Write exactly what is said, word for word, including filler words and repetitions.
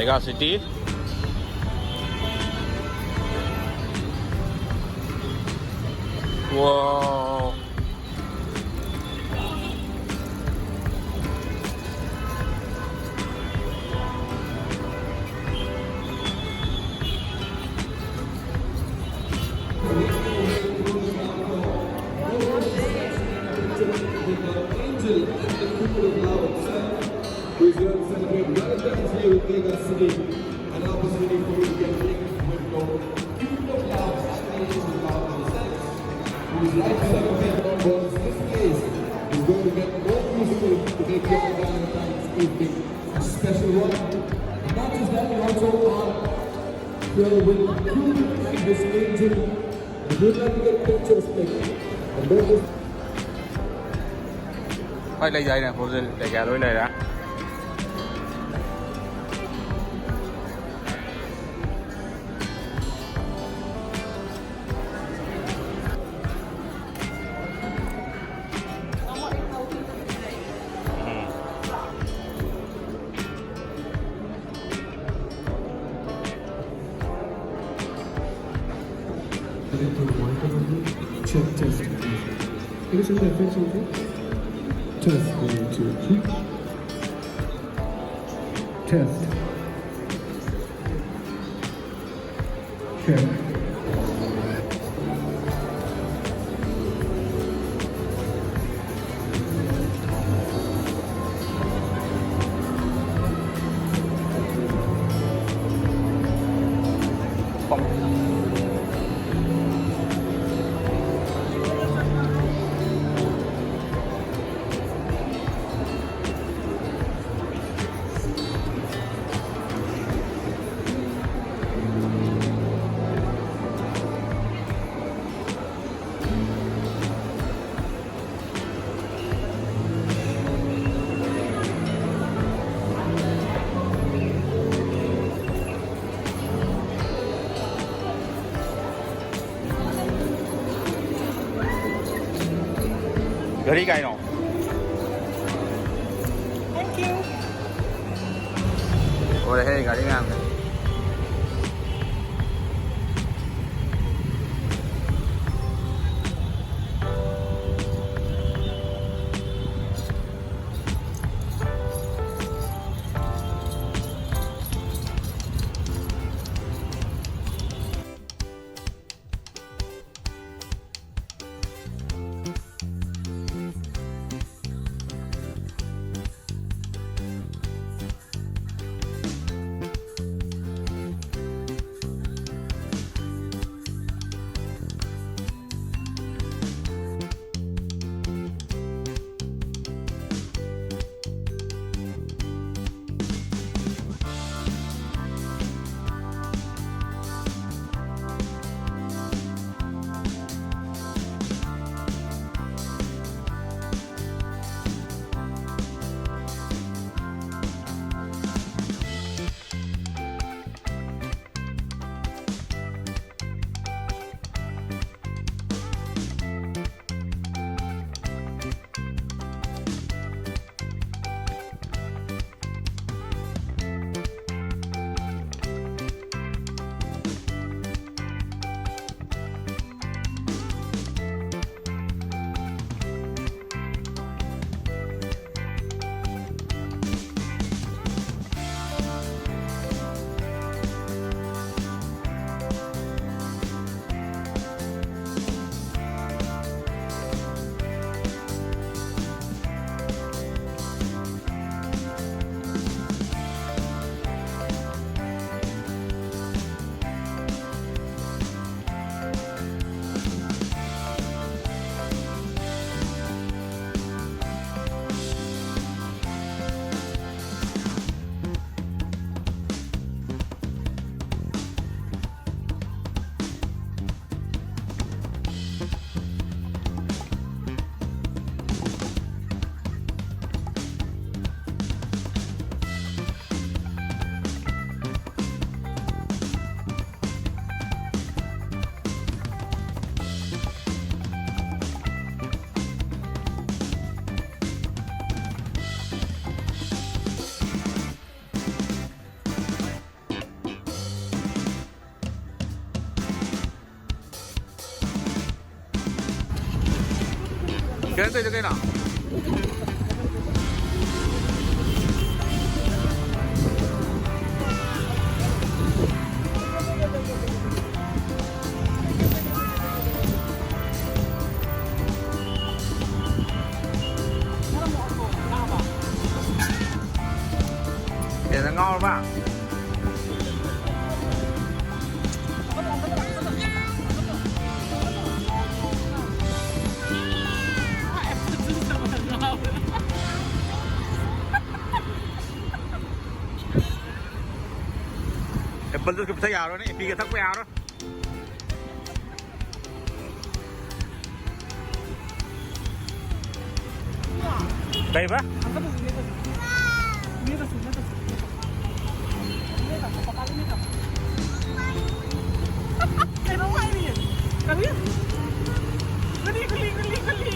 Mega City. Wow. Angel and the Cupid of Love itself, who is going to celebrate Valentine's Day with Mega City, an opportunity for you to get linked with your Cupid of Love and the Angel of Love themselves, whose life is like a bonus. This place is going to get more musical to make your Valentine's evening a special one. And not just that, we also are here with Cupid and this Angel. If you'd like to get pictures taken, and don't just ꯍꯣꯏ, ꯂꯩꯖꯩꯅꯦ, wholesale ꯀꯩꯀꯥ ꯂꯣꯏ ꯂꯩꯔꯦ꯫ Check, test. Can you send the effects on, please? Test, one, two, three. Test. Check. ꯘꯔꯤ ꯀꯥꯏꯅꯣ? Thank you. ꯂꯣꯏꯔꯦꯍꯦ ꯒꯥꯔꯤ ꯃꯌꯥꯝꯁꯦ꯫ ꯀꯩꯅꯣ ꯇꯧꯔꯤꯗꯣ ꯀꯩꯅꯣ? ꯍꯦꯟꯅ ꯉꯥꯎꯔꯕ? ꯑꯦꯄꯜ ꯖꯨꯁꯀ ꯄꯤꯊꯛ ꯌꯥꯔꯣꯏꯅꯦ, ꯑꯦꯄꯤꯒ ꯊꯛꯄ ꯌꯥꯔꯣꯏ꯫ ꯀꯩꯕ? ꯀꯩꯅꯣ ꯍꯥꯏꯔꯤꯌꯦ꯫ ꯀꯔꯤ? ꯒꯨꯂꯤ, ꯒꯨꯂꯤ, ꯒꯨꯂꯤ, ꯒꯨꯂꯤ꯫